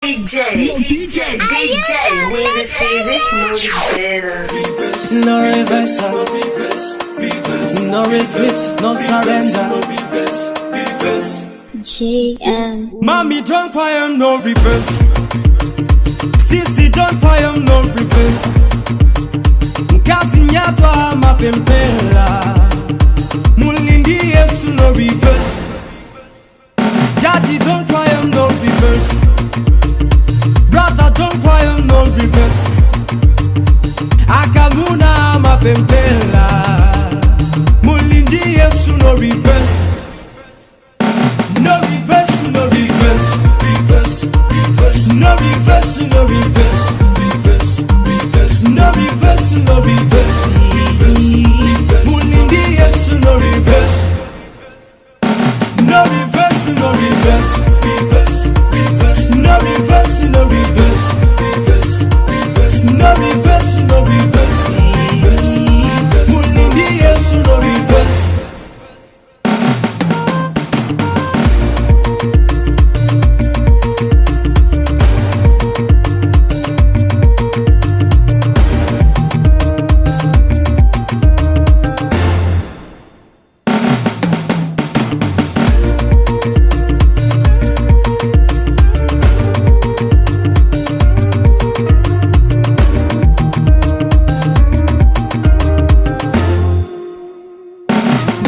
DJ, DJ, DJ, Wizi Fizi, Muzera. No reverse, no retreat, no surrender. JM. Mommy, don't cry, I'm no reverse. Sissy, don't cry, I'm no reverse. Mkazi nyatwa mapempela. Muli ndi Yesu, no reverse. Daddy, don't cry, I'm no reverse. Brother, don't cry, I'm no reverse. Akamuna mapempela. Muli ndi Yesu, no reverse. No reverse, no reverse, reverse, reverse. No reverse, no reverse, reverse, reverse. No reverse, no reverse, reverse, reverse. Muli ndi Yesu, no reverse. No reverse, no reverse, reverse, reverse. No reverse, no reverse, reverse, reverse. No reverse, no reverse, reverse, reverse. Muli ndi Yesu, no reverse.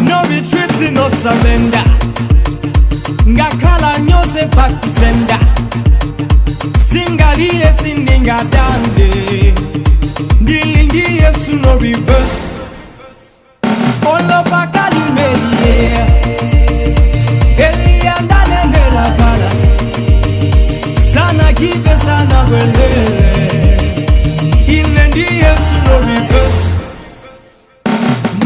No retreat, no surrender. Ngakhala nyose back to sender. Singalile sindingadande. Ndili ndi Yesu, no reverse. Olopa Kalimeli. Eliya ndanenela kala. Sana give sana welele. Ine ndi Yesu, no reverse.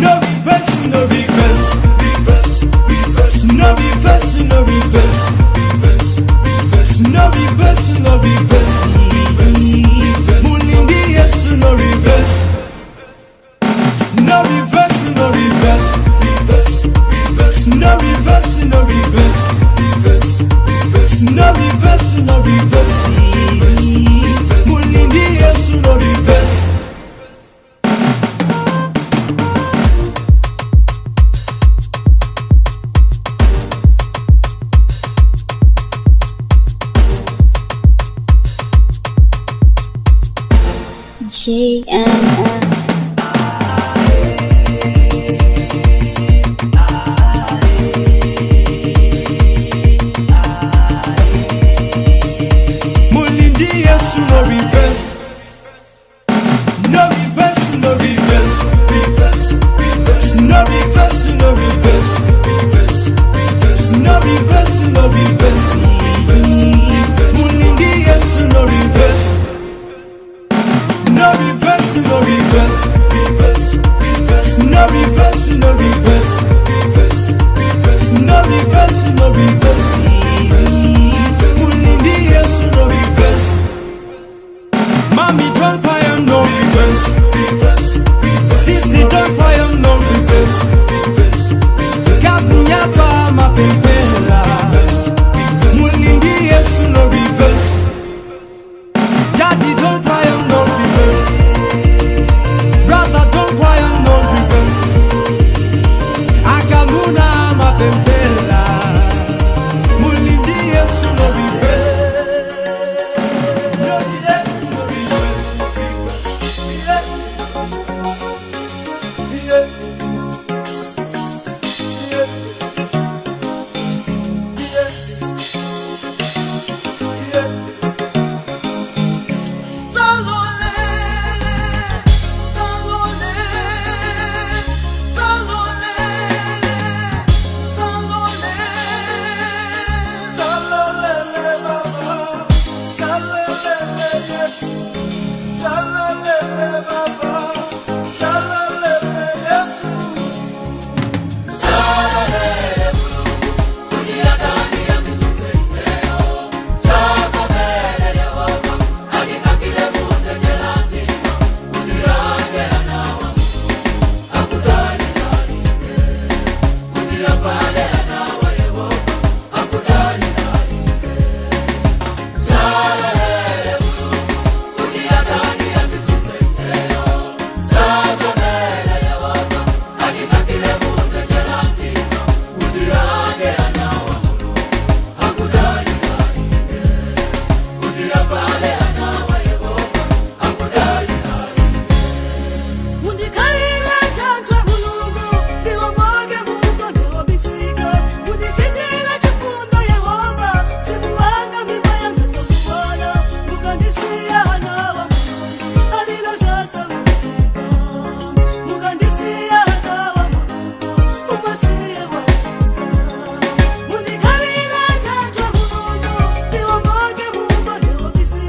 No reverse, no reverse, reverse, reverse. No reverse, no reverse, reverse, reverse. No reverse, no reverse, reverse, reverse. Muli ndi Yesu, no reverse. No reverse, no reverse, reverse, reverse. No reverse, no reverse, reverse, reverse. No reverse, no reverse, reverse, reverse. Muli ndi Yesu, no reverse. JM. Muli ndi Yesu, no reverse. No reverse, no reverse, reverse, reverse. No reverse, no reverse, reverse, reverse. No reverse, no reverse, reverse, reverse. Muli ndi Yesu, no reverse. No reverse, no reverse. Abale anawa Yehova akudalira ine. Mundikhalire thanthwe Mulungu, ndiwomboke mukondo wobisika. Mundichitire chifundo Yehova, mzimu wanga mimba yanga sakuwala. Mukandisiya anawa Mulungu, alilo sasa ubisika. Mukandisiya anawa Mulungu, umasiye wasusa. Mundikhalire thanthwe Mulungu, ndiwomboke mukondo wobisika.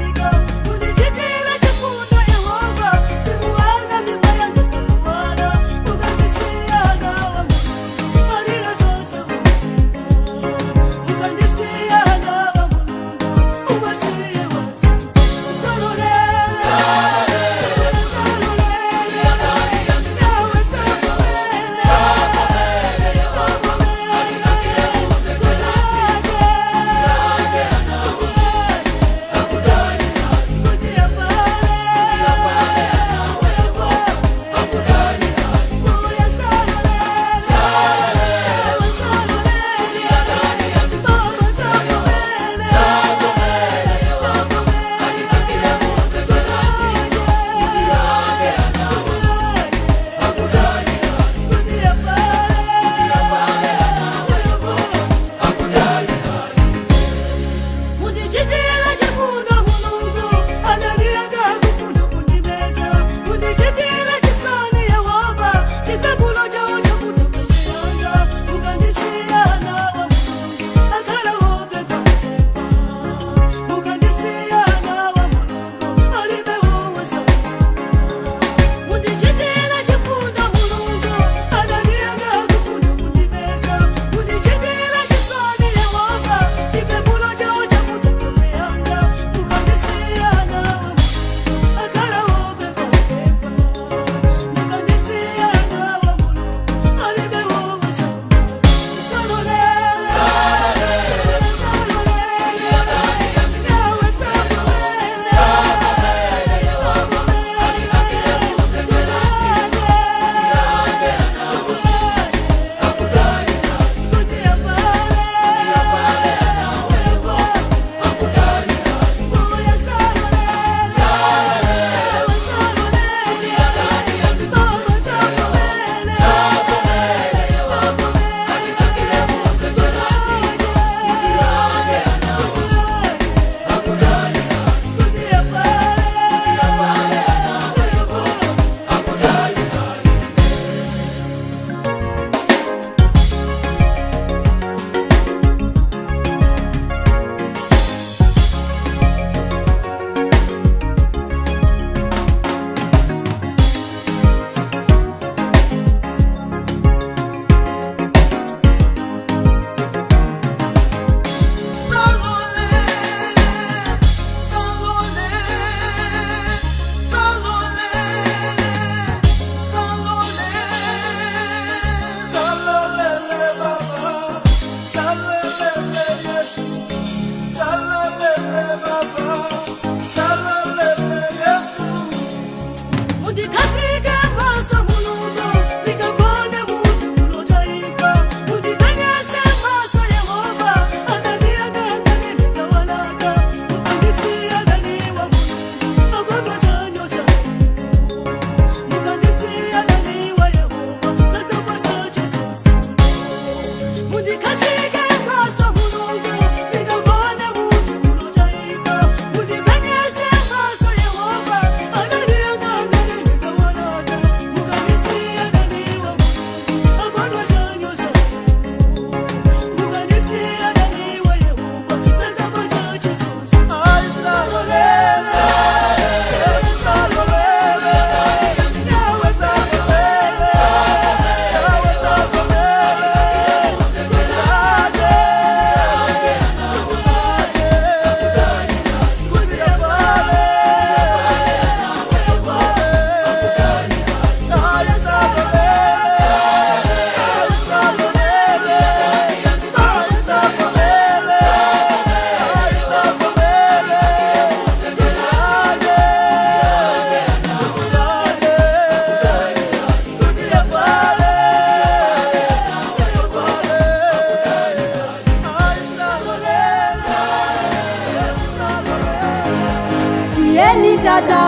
Kiyeni tata,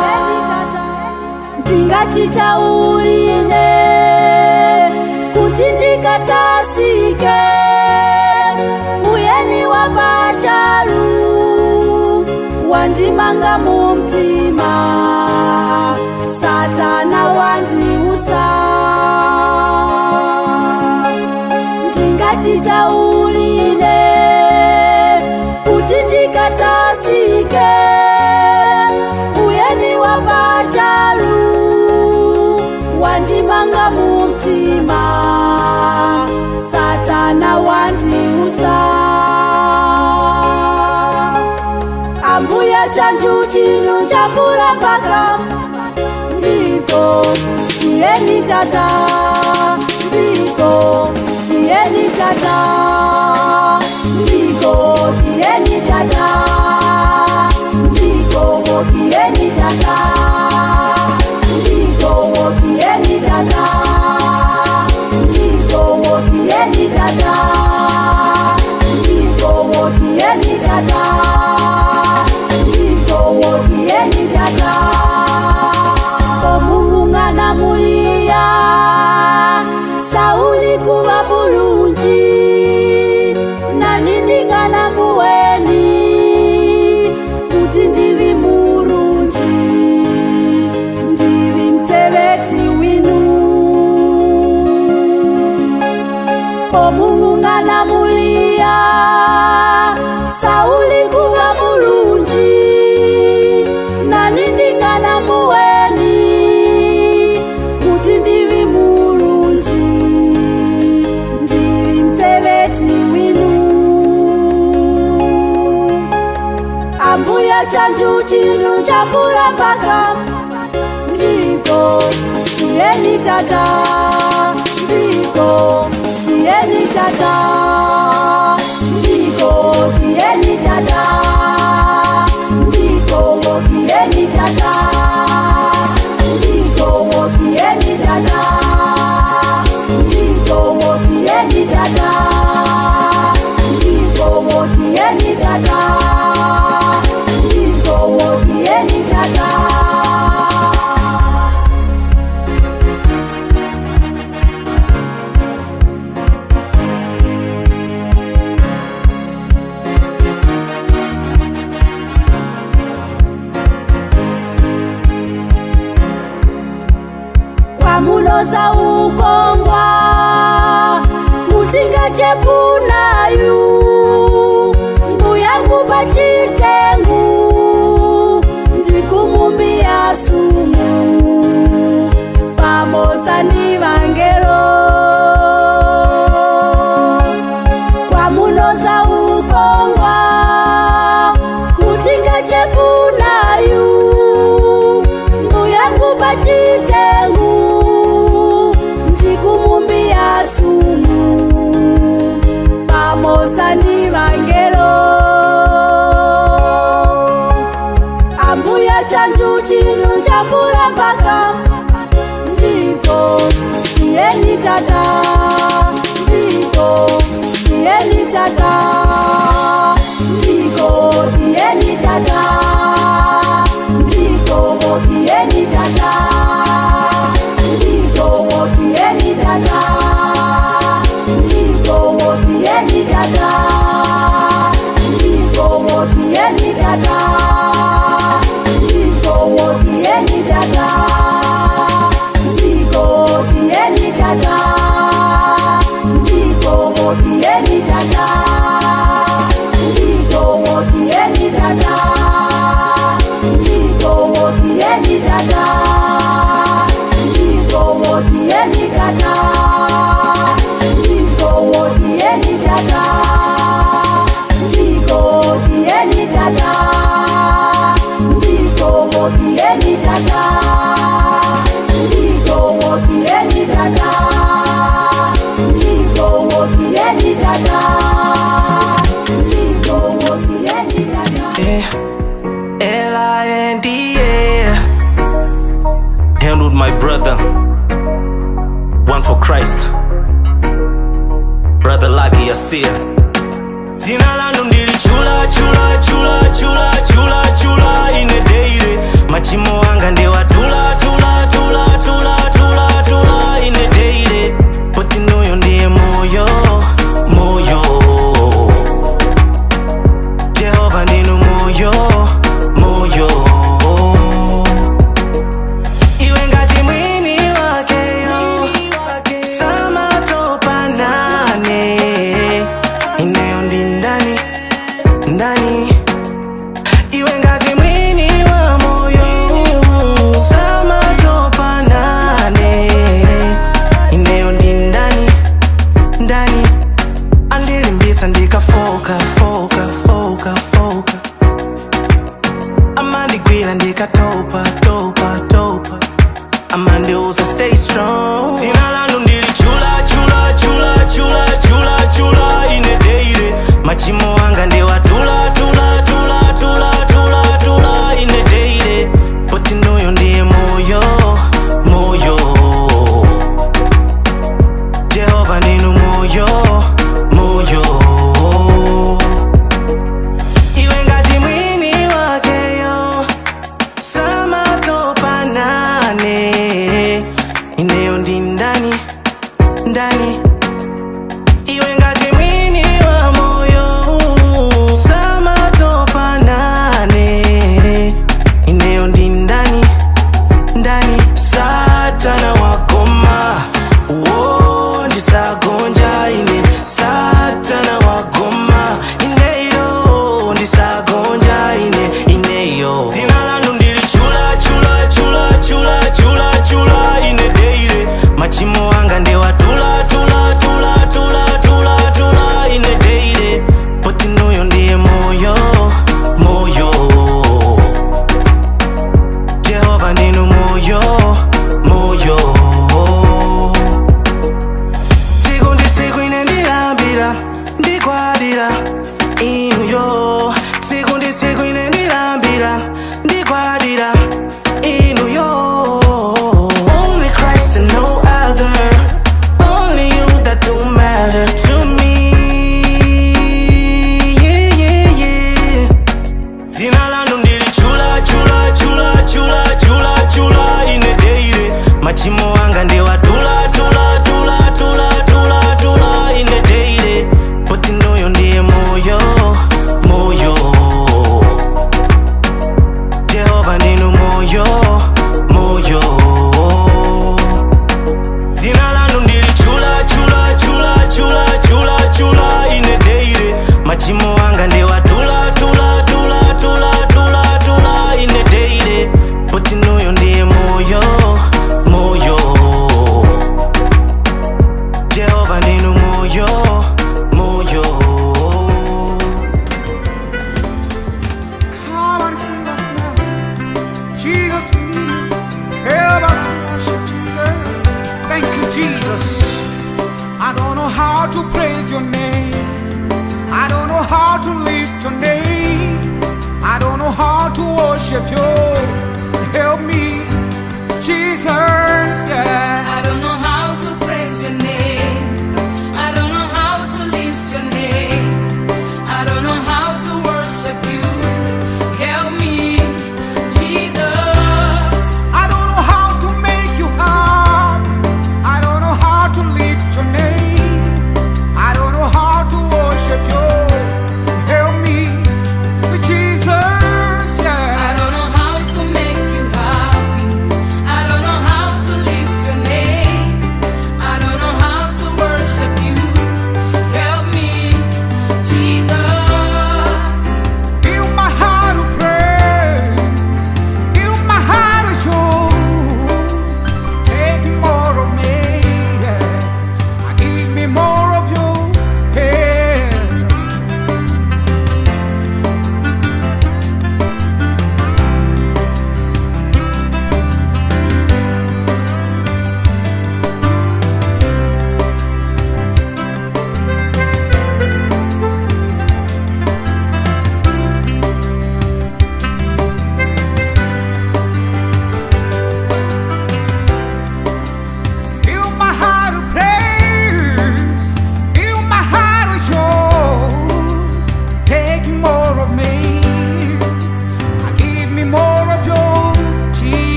ndingachitauline kuti ndikatasike uyeni wapachalu wandimanga mumtima, Satana wandiusa. Ndingachitauline kuti ndikatasike uyeni wapachalu wandimanga mumtima, Satana wandiusa. Ambuya chanju chinu chambura mpaka ndiko kiyeni tata, ndiko kiyeni tata, ndiko kiyeni tata, ndiko kiyeni tata, ndiko kiyeni tata, ndiko kiyeni tata, ndiko kiyeni tata, ndiko kiyeni tata. Omungungana muliya Sauli kuba mulungi naniningana muweni kuti ndivi murungi, ndivi mteveti winu. Omungungana muliya Sauli kuba mulungi naniningana muweni kuti ndivi mulungi, ndivi mteveti winu. Ambuya chanju chinu chambura mpaka ndiko kiyeni tata, ndiko kiyeni tata, ndiko kiyeni tata, ndiko kiyeni tata, ndiko kiyeni tata, ndiko kiyeni tata, ndiko kiyeni tata, ndiko kiyeni tata. Kwamuloza ukongwa kuti ngachepunayu mbuyangu pachitengu ndikumumbia sumu pamoza ndi vangelo. Kwamuloza ukongwa kuti ngachepunayu mbuyangu pachitengu ndikumumbia sumu pamoza ndi vangelo. Ambuya chanju chinu chambura mpaka ndiko kiyeni tata, ndiko kiyeni tata, ndiko kiyeni tata, ndiko kiyeni tata, ndiko kiyeni tata, ndiko kiyeni tata, ndiko kiyeni tata, ndiko kiyeni tata, ndiko kiyeni tata, ndiko kiyeni tata, ndiko kiyeni tata, ndiko kiyeni tata, ndiko kiyeni tata, ndiko kiyeni tata, ndiko kiyeni tata, ndiko kiyeni tata, ndiko kiyeni tata, ndiko kiyeni tata, ndiko kiyeni tata. L-I-N-D-A. Handled my brother. One for Christ. Brother Lucky, I see it. Dzina lanu ndili chula chula chula chula chula chula ine daily. Amandigwira ndikatopa topa topa, amandiuza stay strong. Dzina lanu ndili chula chula chula chula chula chula ine daily. Machimo anga ndiwatula tula tula tula tula tula ine daily. Poti inuyo ndiye moyo moyo, Jehova ndinu moyo moyo. Iwe ngati mwini wakeyo samatopa nane, ineyo ndi ndani ndani. Iwe ngati mwini wa moyo samatopa nane, ineyo ndi ndani ndani. Satana wagoma wo, ndisagonja ine. Satana wagoma, ineyo ndisagonja ine ineyo. Dzina lanu ndili chula chula chula chula chula chula ine daily. Machimo anga ndiwatula tula tula tula tula tula ine daily. Poti inuyo ndiye moyo moyo, Jehova ndinu moyo moyo. Tsiku ndi tsiku ine ndilambira, ndikwadira inuyo. Tsiku ndi tsiku ine ndilambira, ndikwadira inuyo. Only Christ and no other, only you that don't matter to me. Yeah. Dzina lanu ndili chula chula chula chula chula chula ine daily. Machimo anga ndiwatula tula tula tula tula tula ine daily. Poti inuyo ndiye moyo moyo, Jehova ndinu moyo moyo. Dzina lanu ndili chula chula chula chula chula chula ine daily. Machimo anga ndiwatula tula tula tula tula tula ine daily. Poti inuyo ndiye moyo moyo, Jehova ndinu moyo moyo. Come and fill us now. Jesus, we need you. Help us worship Jesus. Thank you, Jesus. I don't know how to praise your name. I don't know how to lift your name. I don't know how to worship you. Help me, Jesus. Yeah. I don't know how to praise your name. I don't know how to lift your name. I don't know how to worship you. Help me, Jesus. I don't know how to make you happy. I don't know how to lift your name. I don't know how to worship you. Help me, Jesus. I Yeah. don't know how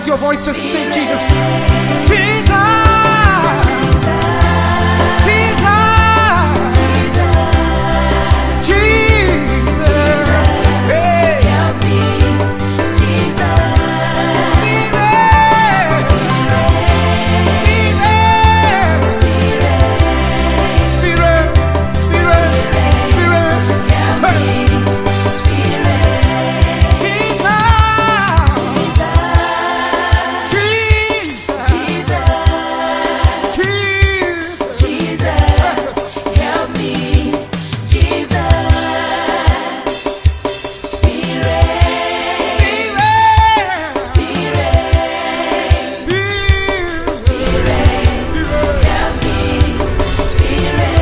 Raise your voices, sing Jesus. Jesus. Jesus. Jesus. Hey. Help me, Jesus. Spirit. Spirit. Spirit. Spirit. Help me, Spirit. Jesus. Jesus. Jesus. Jesus. Jesus. Jesus, help me, Jesus, Spirit, Spirit, Spirit. Spirit, help me, Spirit,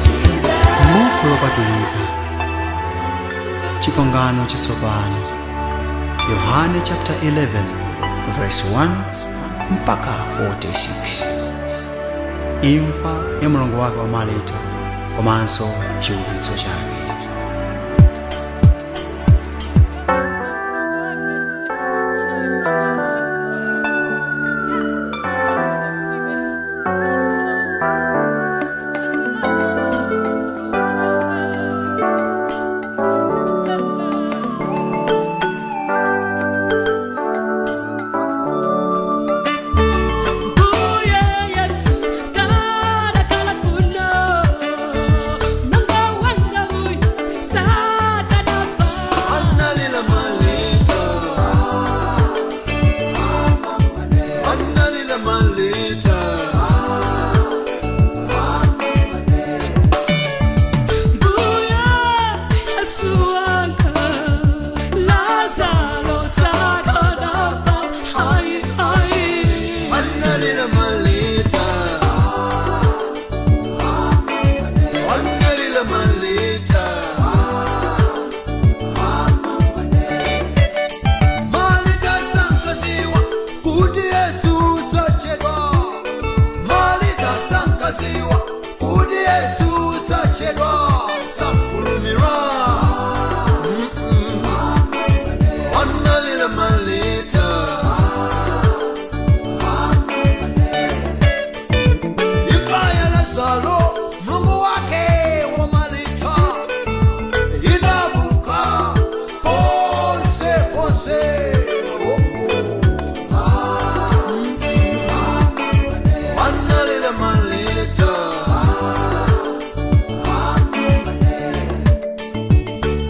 Jesus. Buku Lopatulika, Chipangano Chatsopano, Yohane chapter 11 verse 1 mpaka 46, imfa ya mlongo wake wa Marita komanso chiukitso chake. Mbuye Yesu, kana kana kuno, mlongo wanga uyu, sakadafa. Analila malita, analila malita. Mbuye Yesu wanga, Lazaro sakadafa. Ai, ai. Analila malita, analila malita. Malita sankaziwa kuti Yesu sachedwa. Malita sankaziwa kuti Yesu sachedwa. Safulumira. Analila malita. Imfa ya Lazaro, Mungu wake wa Malita, inavuka ponse ponse. Oh, oh. Analila Malita.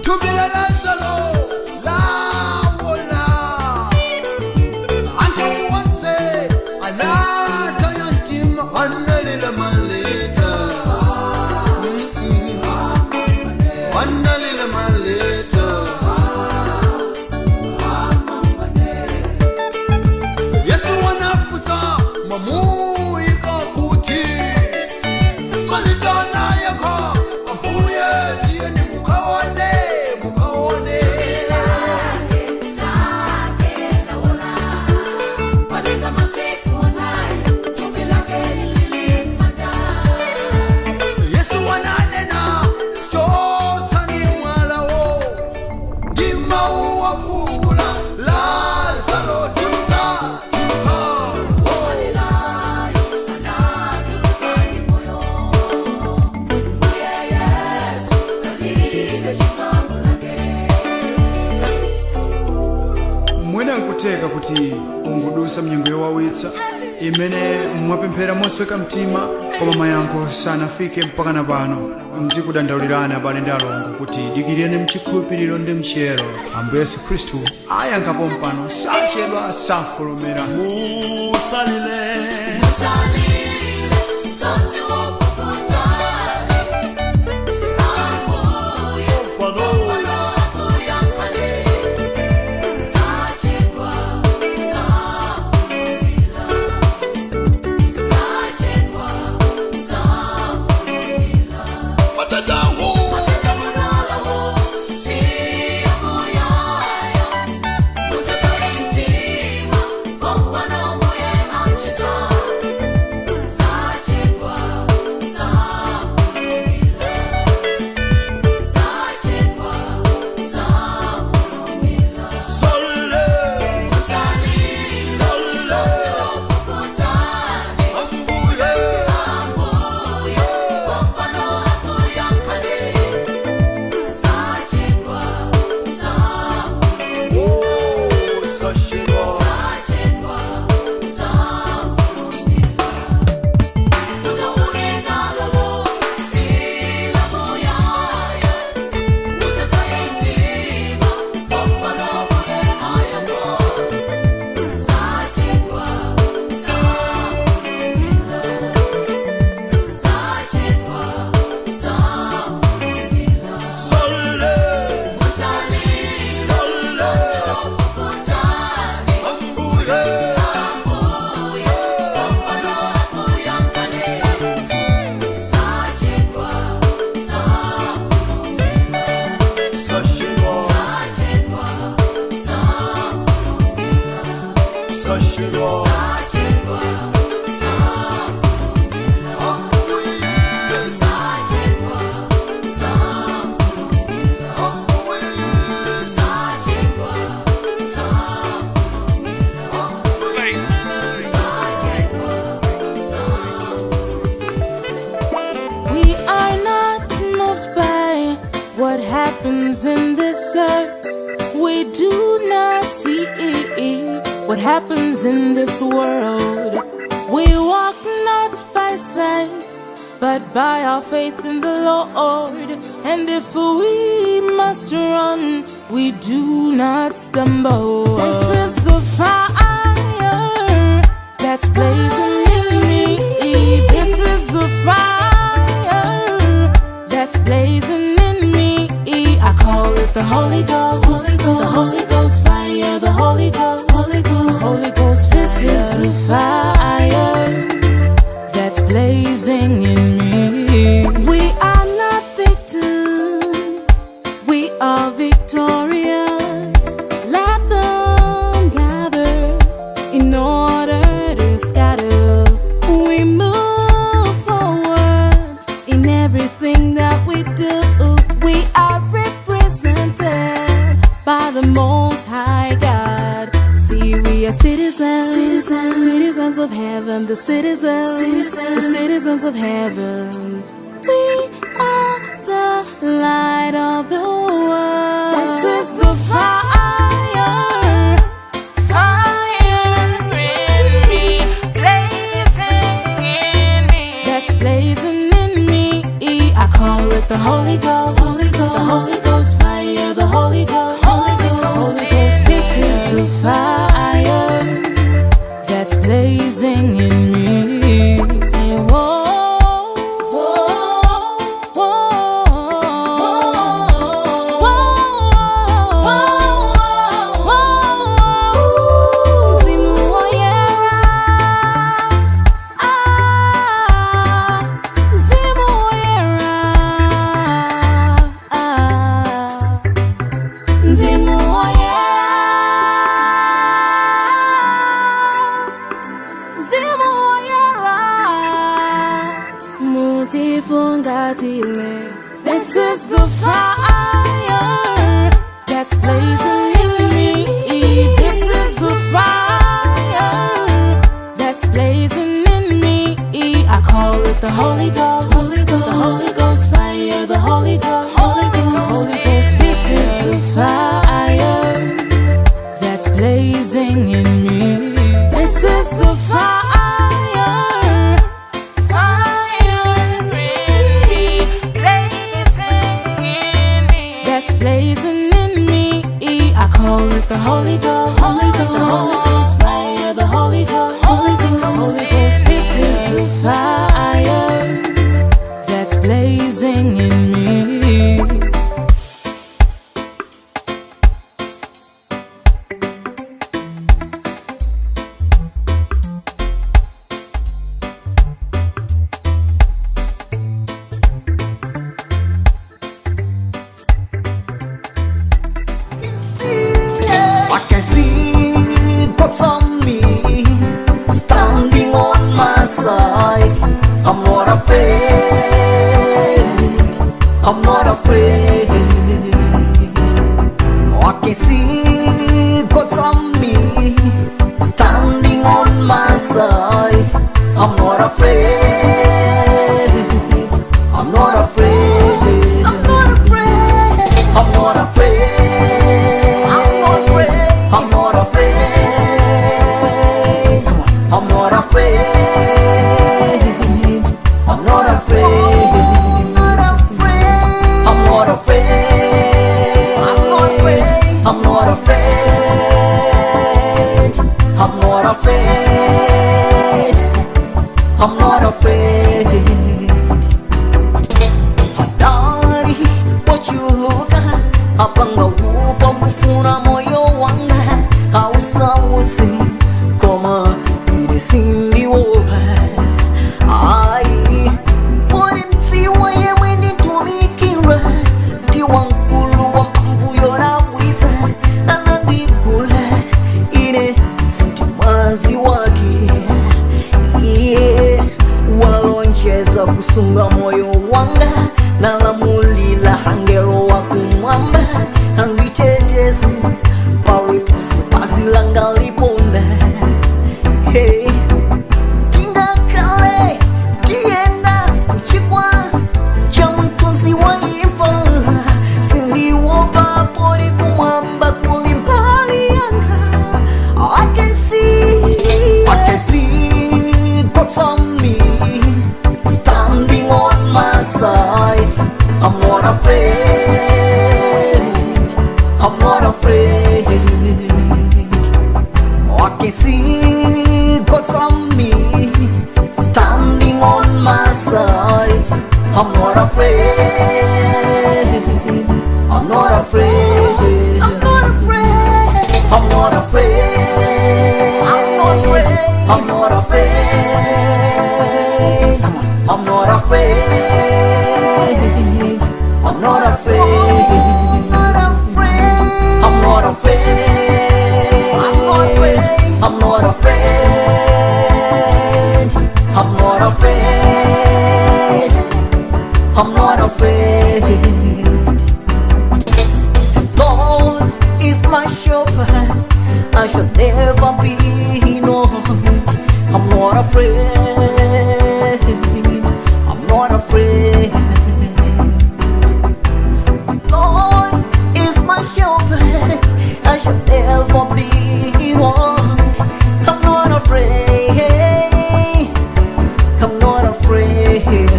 Thupi la Lazaro lawola. Anthu onse anataya mtima, analila malita. Analila malita. Yesu wanafusa mamuyika kuti malita nayekho ambuye tiyeni mukaone mukaone. Yesu wananena chotsani mwalawo ndi mawu wafula Lazaro tuluka tuluka. Mwina nkutheka kuti ungudusa mnyengo yowawitsa imene mwapemphera mosweka mtima koma mayankho sanafike mpaka na pano. Ndikudandaulirani abale ndi alongo kuti dikireni mchikhulupiriro ndi mchiyero, Ambuye Yesu Khristu ayankhapo mpano, sachedwa, safulumira. Musalile. Musalile, sonsi wokukutale, ambuye, Pano. akuyankale, sachedwa, safulumira, sachedwa, safulumira. Matatawo. Matatawo, siyamoyaya, musakaye mtima, pompano mbuye achiza. Happens in this earth. We do not see what happens in this world. We walk not by sight, but by our faith in the Lord. And if we must run, we do not stumble. This is the fire that's blazing in me. This is the fire that's blazing in me. I call it the Holy Ghost, the Holy Ghost fire, the Holy Ghost, Holy Ghost, Holy Ghost. This is the fire that's blazing in me. We are not victims, we are victorious. Let them gather in order to scatter. We move forward in everything that we do. We are represented by the Most High God. See, we are citizens, citizens, citizens of heaven, the citizens, citizens, the citizens of heaven. We are the light of the world. This is the fire, fire in me, blazing in me. That's blazing in me. I call it the Holy Ghost, Holy Ghost, the Holy Ghost fire, the Holy Ghost, Holy Ghost, Holy Ghost. This is the fire that's blazing in me. Say, whoa, whoa, whoa, whoa, whoa. Mzimu woyera, ah, Mzimu woyera, ah, Mzimu woyera, Mzimu woyera, mutifungatile. This is the fire that's blazing in me. This is the fire that's blazing in me. I call it the Holy Ghost, Holy Ghost, the Holy Ghost fire, the Holy Ghost, Holy Ghost, Holy Ghost. This is the fire that's blazing in me. This is the fire, fire in me, blazing in me. That's blazing in me. I call it the Holy Ghost, Holy Ghost, the Holy Ghost fire, the Holy Ghost, Holy Ghost, Holy Ghost. This is the fire that's blazing in me. I can see God's on me, standing on my side. I'm not afraid. I'm not afraid. I can see God's on me, standing on my side. I'm not afraid. I'm not afraid. I'm not afraid. I'm not afraid. I'm not afraid. I'm not afraid. I'm not afraid. I'm not afraid. I'm not afraid. I'm not afraid. I'm not afraid. I'm not afraid. I'm not afraid. Hatari pochuluka apanga upo kufuna moyo wanga hausawutsi koma ine sindiopa ai pori mtsiwa yemwe nditumikira ndi wankulu wa mphamvu yorabwiza anandikula ine ndimazi wake iye walonjeza kusunga moyo wanga nalamulila hangelo wakumwamba anditeteze paliponse pazilanga liponda hey. Tingakale tiyenda kuchikwa cha mtunzi wa imfa sindi not afraid. I'm not afraid. I can see God's on me, standing on my side. I'm not afraid. I'm not afraid. I'm not afraid. I'm not afraid. I'm not afraid. I'm not afraid. I'm not afraid. I'm not afraid. I'm not afraid. I'm not afraid. I'm not afraid. I'm not afraid. I'm not afraid. Lord is my shepherd, I shall never be in want. I'm not afraid. I'm not afraid. Lord is my shepherd, I shall never be in want. I'm not afraid. I'm not afraid.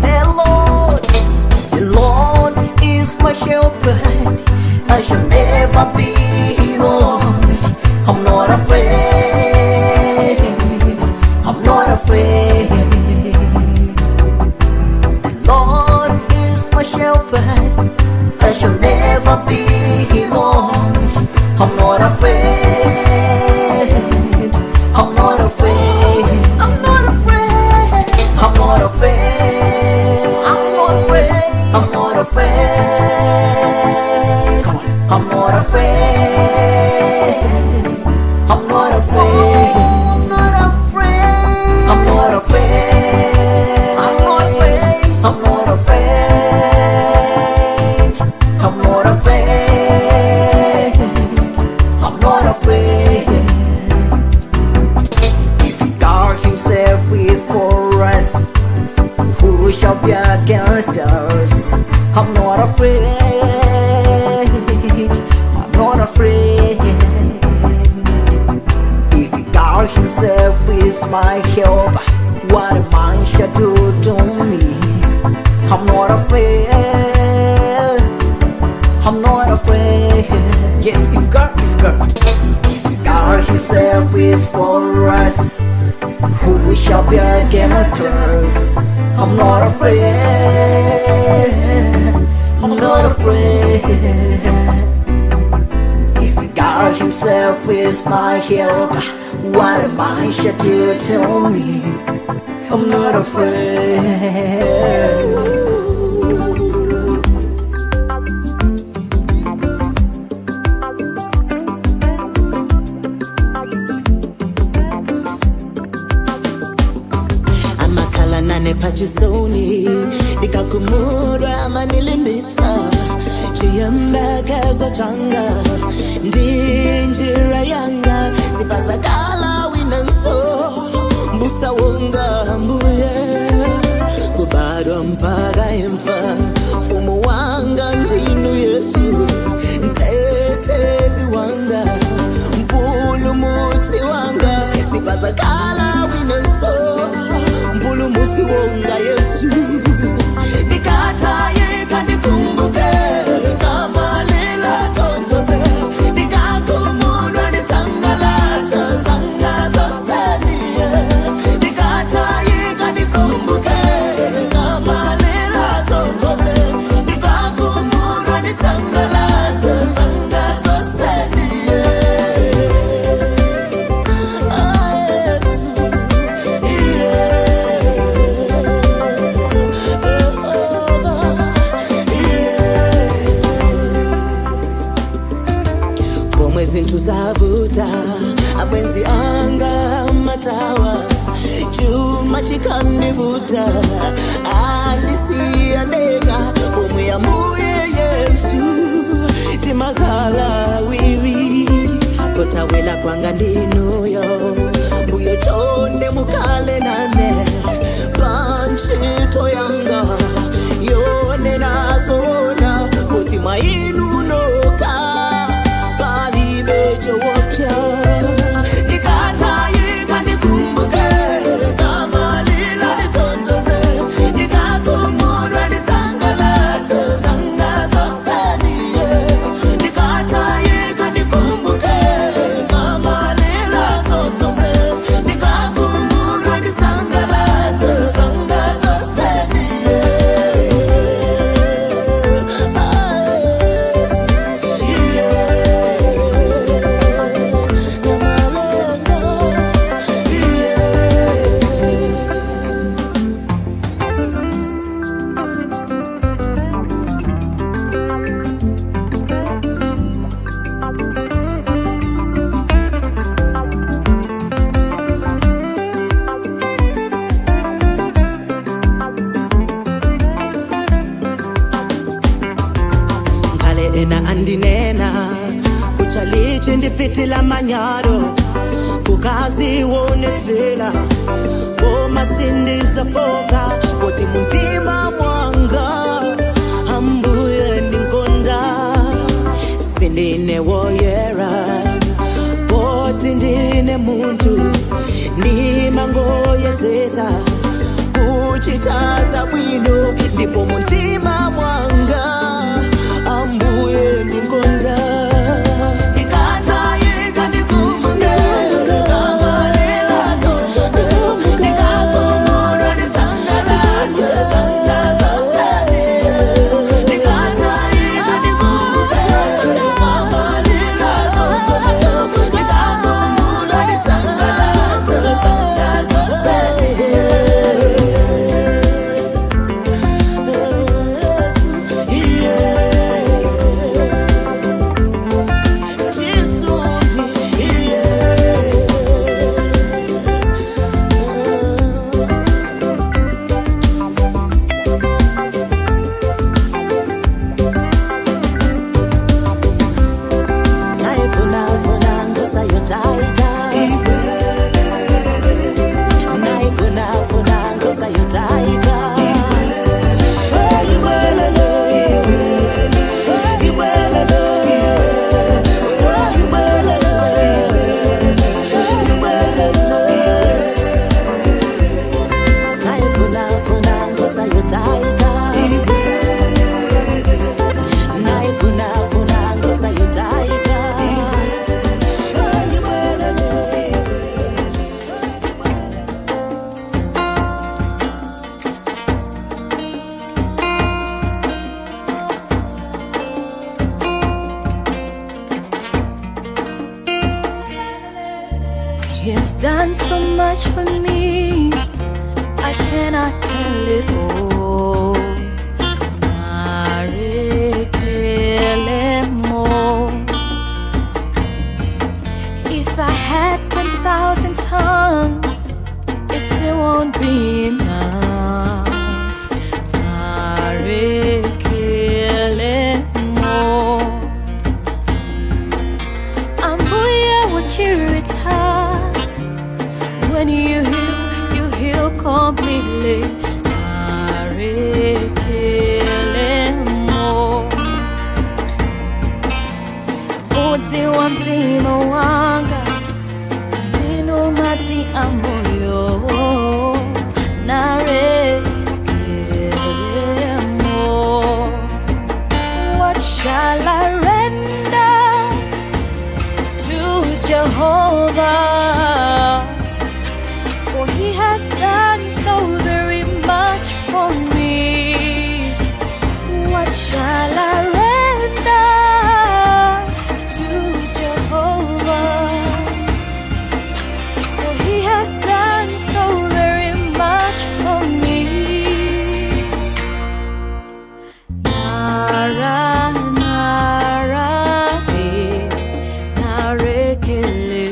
The Lord is my shepherd. I shall never be in want. I'm not afraid. I'm not afraid. The Lord is my shepherd. I shall never be in want. I'm not afraid. I'm not afraid. I'm not afraid. I'm not afraid. I'm not afraid. I'm not afraid. I'm not afraid. I'm not afraid. I'm not afraid. I'm not afraid. I'm not afraid. I'm not afraid. I'm not afraid. I'm not afraid. If God Himself is for us, who shall be against us? I'm not afraid. I'm not afraid. If God Himself is my help, what a man shall do to me? I'm not afraid. I'm not afraid. Yes, if God, if God, if God Himself is for us, who shall be against us? I'm not afraid. I'm not afraid. If God Himself is my help, what a man shall do to me? I'm not afraid. Amakhala nane pachisoni ndikakhumudwa amanilimbitsa chiyembekezo changa ndi njira yanga sipazakala winanso mbusa wonga mbuye kubadwa mpaka imfa mfumu wanga ndinu Yesu mtetezi wanga mpulumutsi wanga sipazakala winanso mpulumutsi wonga Yesu ndikatayika ndikumbuke kama lila tontoze ndikakhumulwa ndisangalata zanga zoseniye ndikatayika ndikumbuke kama lila tontoze ndikakhumulwa ndisangalata zanga zoseniye Ah, Yesu, pomwe zinthu zavuta abwenzi anga matawa chuma chikandivuta andisiya ndeka pomwe ambuye Yesu timakhala wiri kotawela kwanga ndinuyo mbuye chonde mukhale nane pantchito yanga yone nazoona kuti mwainu noka palibe choopsa ndikatayika ndikumbuke kama lila nditonzoze ndikakhumudwa ndisangalatse. Sindipitila manyado kukazionetsela koma sindizafoka kuti muntima mwanga ambuye ndinkonda. Sindine woyera poti ndine muntu ndimangoyesesa kuchitaza bwino ndipo muntima mwanga ambuye ndinkonda. Ndikatayika ndikumbuke kamalila tonse, ndikakomorwa ndisangalatse zanga zonse. Ndikatayika ndikumbuke kamalila tonse, ndikakomorwa ndisangalatse zanga zonse. He's done so much for me, I cannot tell it all. Marekelemo. If I had 10,000 tongues, it still won't be enough. Marekelemo. Ambuye wachiritsa. When you heal completely. Marekelemo. Udzi wa mtima wanga ndinu madzi amoyo. Narekelemo. What shall I render to Jehovah? For he has done so very much for me. What shall I render to Jehovah? For he has done so very much for me. Nara, nara, eh, narekele,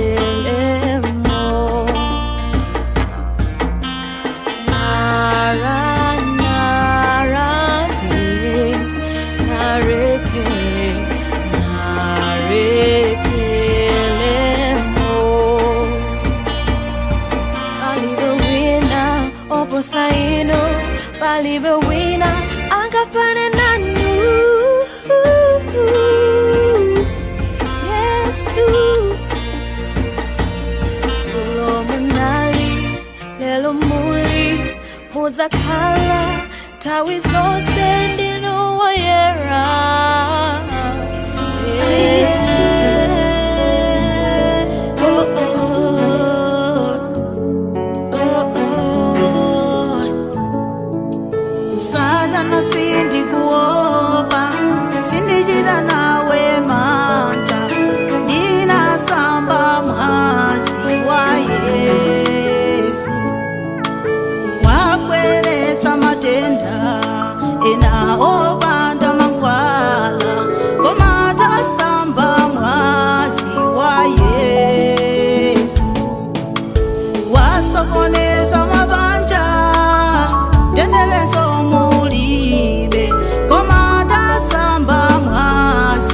narekelemo. Nara, nara, eh, narekele, narekelemo. Palibe wina oposaino, palibe wina angafane nanu. Yesu Solomonali lelo muli mudzakhala nthawi zonse ndinu woyera. Satana sindikuopa, sindichita nawe mantha, ndinasamba mwazi wa Yesu. Wabweretsa matenda ena opanda mankhwala, koma tasamba mwazi wa Yesu. Wasokoneza mabanja, tendelezo mulibe, koma tasamba mwazi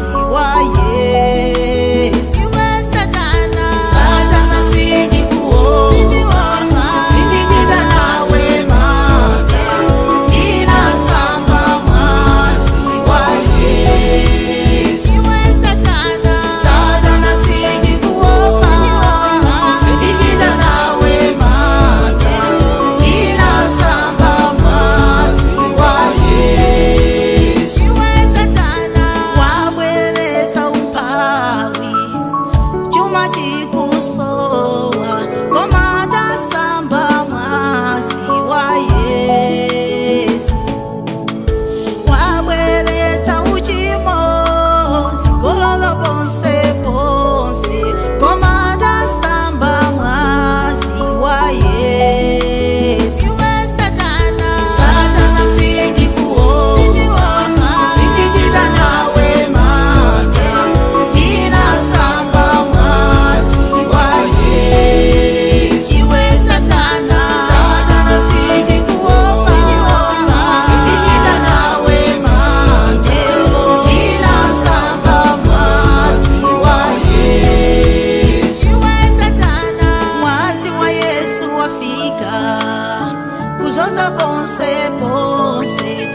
Kuzoza ponse ponse,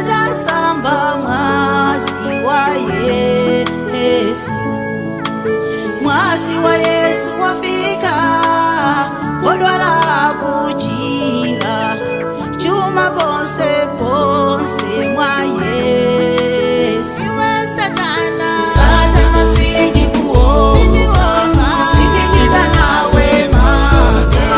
ndasamba mwazi wa Yesu. Mwazi wa Yesu wafika, odwala kuchira, chuma ponse ponse mwa Yesu. Iwe Satana, Satana sindikuopa, sindichita nawe mantha,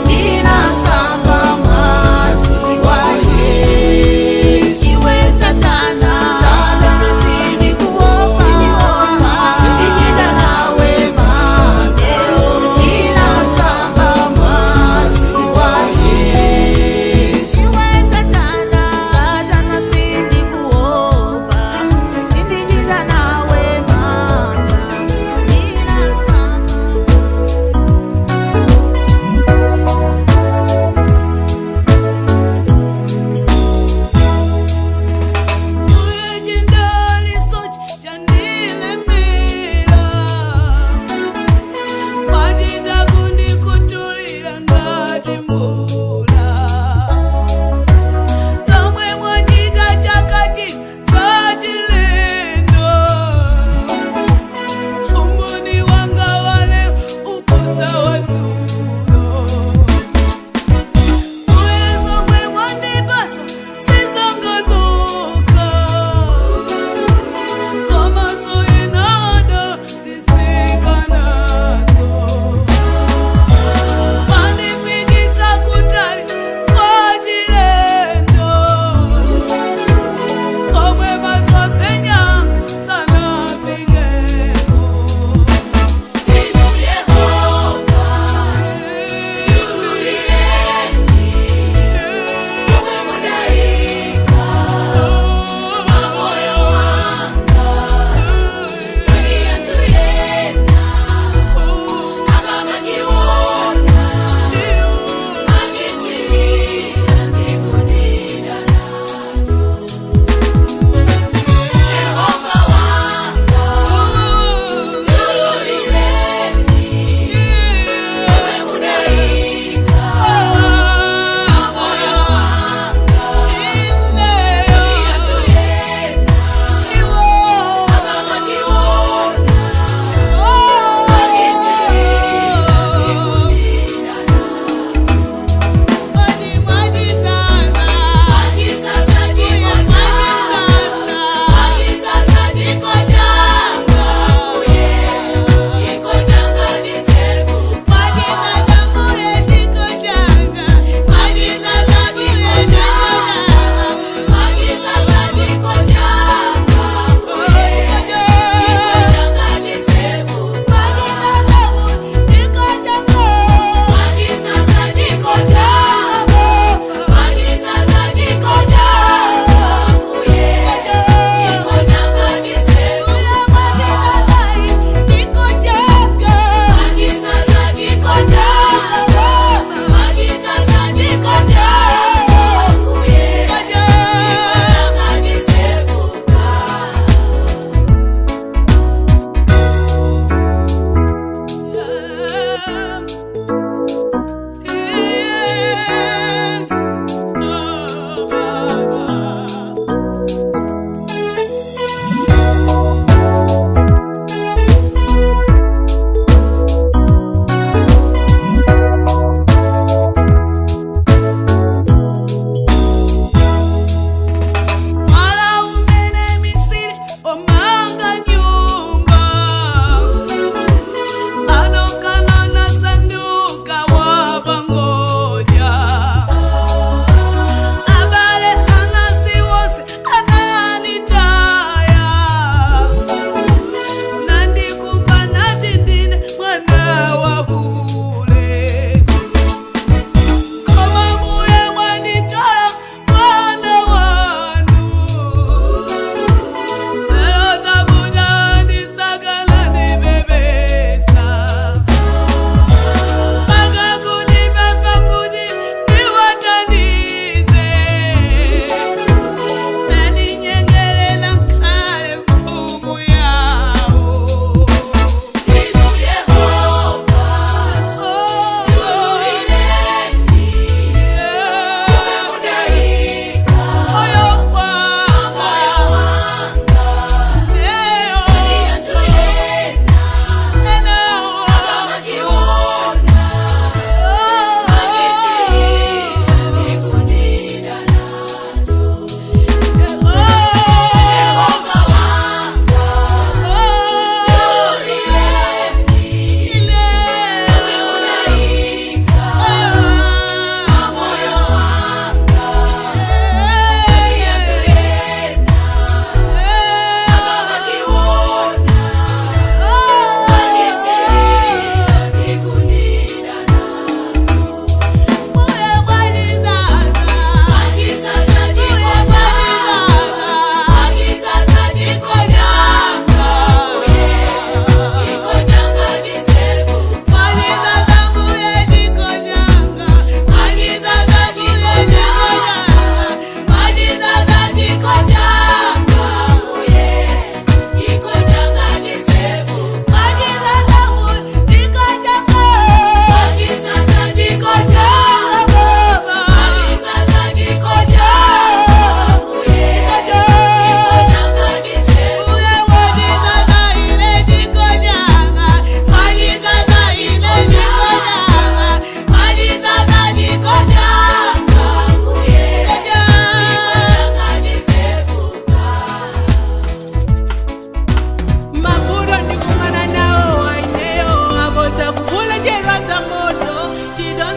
ndinasamba mwazi wa Yesu. Iwe Satana, Satana sindikuopa, sindichita nawe mantha, ndinasamba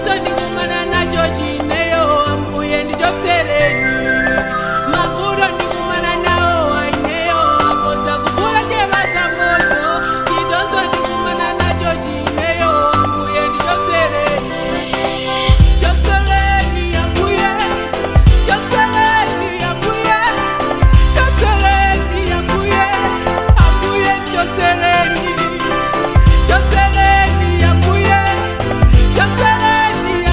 Chitonzo ndikumana nacho chineyo, ambuye ndichotsereni. Mavuto ndikumana nawo aineyo, aposa kukula chera moto. Chitonzo ndikumana nacho chineyo, ambuye ndichotsereni. Chotsereni ambuye, chotsereni ambuye, chotsereni ambuye, ambuye chotsereni. Chotsereni ambuye, chotsereni.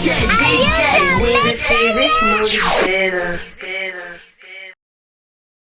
DJ, DJ, music, music, music.